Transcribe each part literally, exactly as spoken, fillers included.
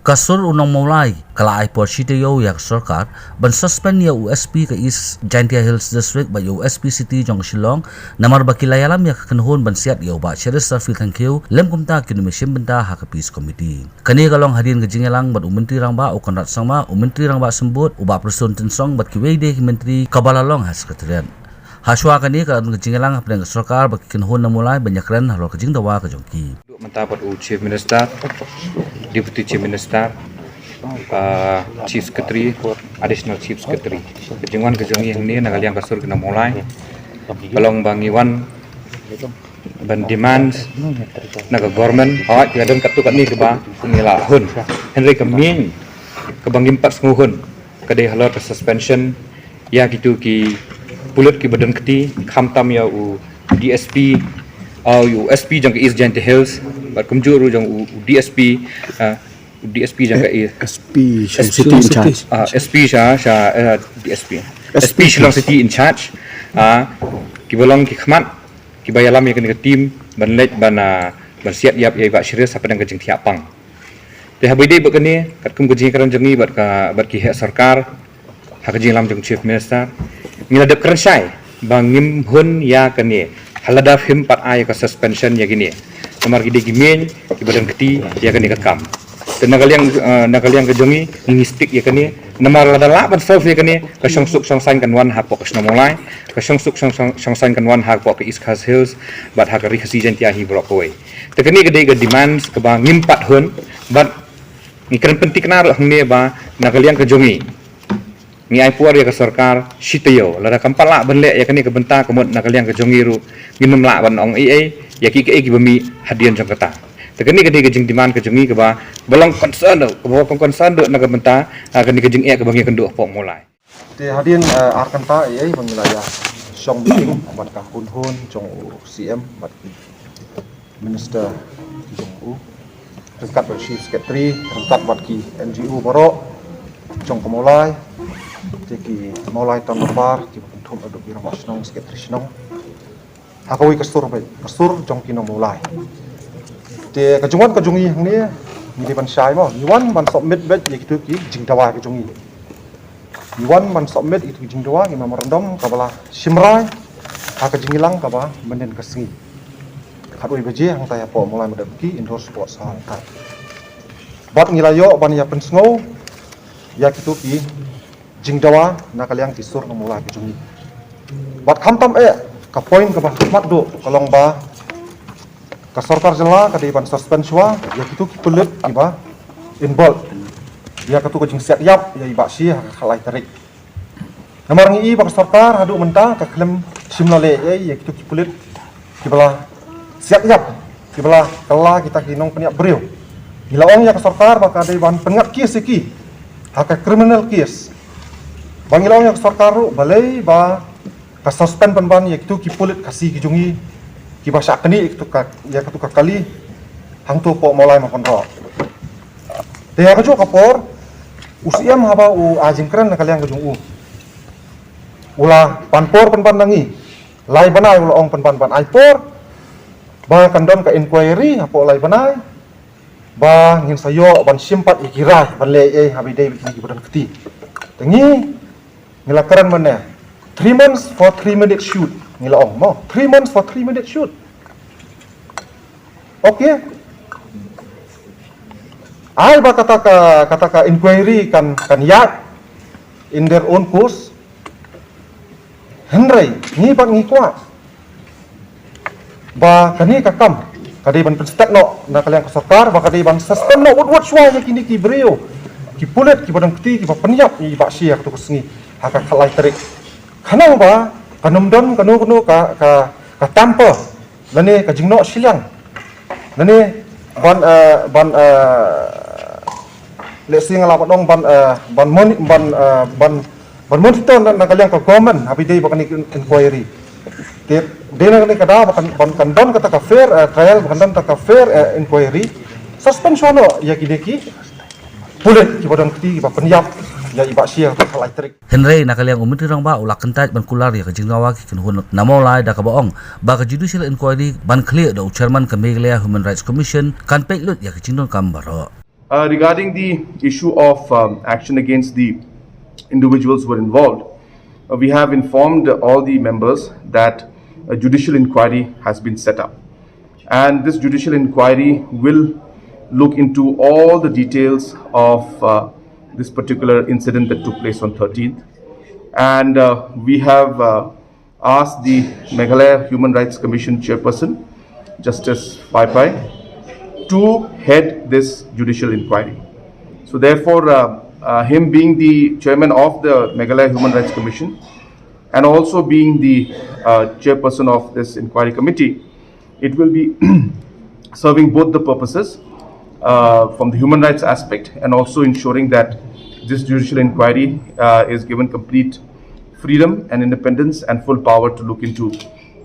Ka sur u nong Mawlai ka la ai por shi taïew ïa ka sorkar ban suspend ïa u S P ka East Jaintia Hills District bad ïa u S P City jong ka Shillong, namar ba ki la ïalam ïa ka kynhun ban siat ïa u Bah Cheristerfield Thangkhiew lem kumta ki nongshim bynta ha ka Peace Committee. Kane ka long hadien ka jingïalang bad u Myntri Rangbah u Conrad Sangma, u Myntri Rangbah Symbud u Bah Prestone Tynsong bad kiwei de ki myntri kaba la long ha Secretariat. Hashwa kane ka don ka jingïalang hapdeng ka sorkar bad ki kynhun na Mawlai ban ïakren halor ka jingdawa ka jong ki. Mynta bad u Chief Minister, Deputy Chief Minister, uh, Chief Secretary, Additional Chief Secretary. Ka jingwan ka jong ngi hangne na ka liang ka sur ki nong Mawlai ka long ba ngi wan ban demand na ka government, hooid, ka don katto katne kaba ngi la hun. Hynrei ka main kaba ngim pat sngew hun ka dei halor ka suspension ïa kito ki pulit kiba don kti, khamtam ïa u D S P, uh, u S P jong ka East Jaintia Hills bad kumjuh ruh jong u, u D S P, uh, u D S P jong ka East, S P Shillong City in charge. Uh, S P sha, sha, uh, D S P, S P Shillong City in charge. Uh, kiba long ki khmat kiba ïalam ïa kane ka team ban leit ban, uh, ban siat ïap ïa i Bah Cheris hapdeng ka jingthiah pang. Te haba ïadei bad kane, katkum ka jingkren jong ngi bad ka, bad ki heh sorkar ha ka jingïalam jong Chief Minister, ngi la dep kren shai ba ngim hun ïa kane ha lada phim pat ai ka suspension ïa kine. Namar ki dei ki main kiba don kti ïa kane ka kam. Te na ka liang, eh, na ka liang ka jong ngi, ngi stick ïa kane. Namar lada lah ban solve ïa kane, ka shongsuk shongsaiñ kan wan hapoh ka shnong Mawlai, ka shongsuk shongsaiñ, shongsaiñ kan wan hapoh ka East Khasi Hills bad ha ka Ri Khasi Jaiñtia hi baroh kawei. Te kane ka dei ka demands kaba ngim pat hun bad ngi kren pynthikna ruh hangne ba na ka liang ka jong ngi, ngi ai por ïa ka sorkar shi taïew, lada kam pat lah ban leh ïa kane ka bynta ka mut na ka liang ka jong ngi ruh ngin ym lah ban ong ei ei ïa ki, kiei kiba mih hadien jong kata. Te kane ka dei ka jingdemand ka jong ngi kaba, ba long concern ruh, kaba long concern ruh na ka bynta, ah, kane ka jingeh kaba ngi kynduh hapoh Mawlai. Te hadien, eh, ar kynta ei ei ba ngi la ïa shong meeting bad ka hun hun jong u C M bad ki minister jong u, ryngkat bad Chief Secretary, ryngkat bad ki N G O baroh jong ka Mawlai, te ki Mawlai Town Dorbar, kiba kynthup haduh ki rangbah shnong, secretary shnong. Ha kawei ka sur beit, ka sur jong ki nong Mawlai. Te ka jingwan ka jong ngi hangne, ngi dei ban shai mo, ngi wan ban submit beit ïa kito ki jingdawa ka jong ngi. Ngi wan ban submit ïa kito ki jingdawa, ki memorandum kaba la shim rai ha ka jingïalang kaba mynnin ka sngi. Khatwei baje hangtai hapoh Mawlai Madep ki indoor sports hall hangtai. Bad ngi la ïoh ban ïa pynsngew ïa kito ki jingdawa na ka liang ki sur nong Mawlai ka jong ngi. Bad khamtam eh, ka point kaba khmat duh ka long ba ka sorkar jylla ka dei ban suspend shuwa ïa kito ki pulit kiba involve ïa kato ka jingsiat ïap ïa i Bah Shi ha ka khatlai tarik. Namar ngi i ba ka sorkar haduh mynta ka khlem shim la leh ei ei ïa kito ki pulit kiba la siat ïap, kiba la kylla kita ki nongpynïap briew. Ngi la ong ïa ka sorkar ba ka dei ban pynngat case ïa ki ha ka criminal case. Ba ngi la ong ïa ka sorkar ruh balei ba ka suspend pynban ïa kito ki pulit Khasi ki jong ngi kiba shah knieh ïa kito ka, ïa kito ka kali hangto hapoh Mawlai Mawkynroh. Te ha kajuh ka por u C M haba u ai jingkren na ka liang ka jong u, u la pan por pynban na ngi. Lai bnai u la ong pynban ban ai por ba kan don ka inquiry hapoh lai bnai ba ngin sa ïoh ban shim pat ïa ki rai ban leh ei ei haba ïadei bad kine kiba don kti. Te ngi, ngi la kren mynne, three months for three minute shoot. Ngi la ong mo, three months for three minute shoot. Okay. Ai ba kata ka, kata ka inquiry kan, kan ïaid in their own course. Hynrei ngi pat ngi kwah ba kane ka kam ka dei ban pynstet noh na ka liang ka sorkar, ba ka dei ban suspend noh wut wut shuwa ïa kine ki briew, ki pulit kiba don kti kiba pynïap ïa i Bah Shi ha kato ka sngi ha ka khatlai tarik. Khnang ba kan ym don kano kano ka, ka, ka tamper lane ka jingnoh shiliang lane ban, eh, ban, eh, lehse nga lah ban ong ban, eh, ban moni-, ban, eh, ban, ban monitor na, na ka liang ka government haba ïadei bad kane ka inquiry. Te dei na kane ka daw ba kan, ban kan don kata ka fair, eh, trial, ba kan don kata ka fair, eh, inquiry. Suspend shuwa noh ïa kine ki pulit kiba don kti kiba pynïap ïa i Bah Shi ha ka khatlai tarik. Hynrei na ka liang u Myntri Rangbah u la kyntait ban kular ïa ka jingdawa ki kynhun na Mawlai da kaba ong ba ka judicial inquiry ban khlieh da u chairman ka Meghalaya Human Rights Commission kan peit lut ïa ka jingdonkam baroh. Uh, regarding the issue of um, action against the individuals who were involved, uh, we have informed all the members that a judicial inquiry has been set up. And this judicial inquiry will look into all the details of uh, this particular incident that took place on thirteenth. And uh, we have uh, asked the Meghalaya Human Rights Commission chairperson, Justice Paipai, to head this judicial inquiry. So therefore, uh, uh, him being the chairman of the Meghalaya Human Rights Commission and also being the uh, chairperson of this inquiry committee, it will be serving both the purposes uh, from the human rights aspect and also ensuring that this judicial inquiry uh, is given complete freedom and independence and full power to look into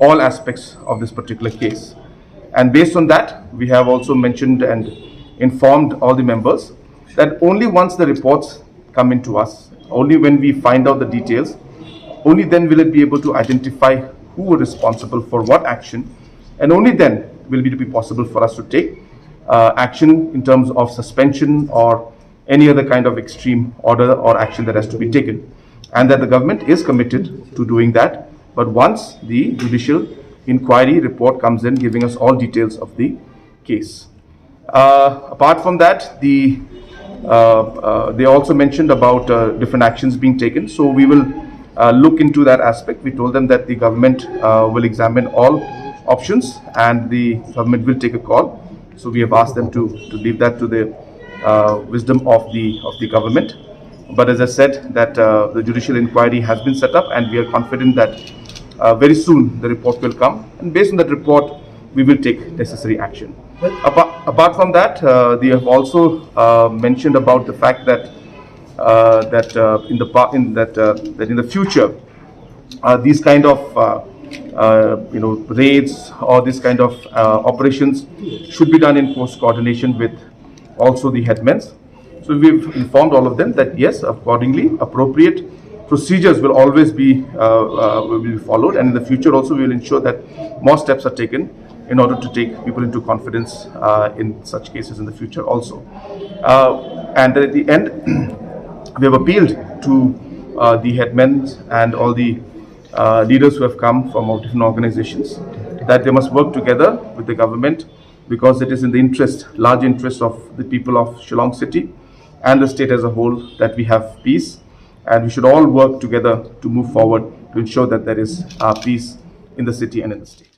all aspects of this particular case. And based on that, we have also mentioned and informed all the members that only once the reports come in to us, only when we find out the details, only then will it be able to identify who were responsible for what action, and only then will it be possible for us to take uh, action in terms of suspension or any other kind of extreme order or action that has to be taken, and that the government is committed to doing that. But once the judicial inquiry report comes in giving us all details of the case. Uh, apart from that, the uh, uh, they also mentioned about uh, different actions being taken. So we will uh, look into that aspect. We told them that the government uh, will examine all options and the government will take a call. So we have asked them to, to leave that to the uh, wisdom of the of the government. But as I said, that uh, the judicial inquiry has been set up, and we are confident that uh, very soon the report will come, and based on that report, we will take necessary action. Apart, apart from that, uh, they have also uh, mentioned about the fact that uh, that uh, in the pa- in that uh, that in the future, uh, these kind of uh, uh, you know raids or this kind of uh, operations should be done in close coordination with also the headmen. So we've informed all of them that yes, accordingly, appropriate procedures will always be uh, uh, will be followed, and in the future also we will ensure that more steps are taken in order to take people into confidence uh, in such cases in the future also. Uh, and at the end, we have appealed to uh, the headmen and all the uh, leaders who have come from all different organizations that they must work together with the government, because it is in the interest, large interest of the people of Shillong city and the state as a whole, that we have peace, and we should all work together to move forward to ensure that there is uh, peace in the city and in the state.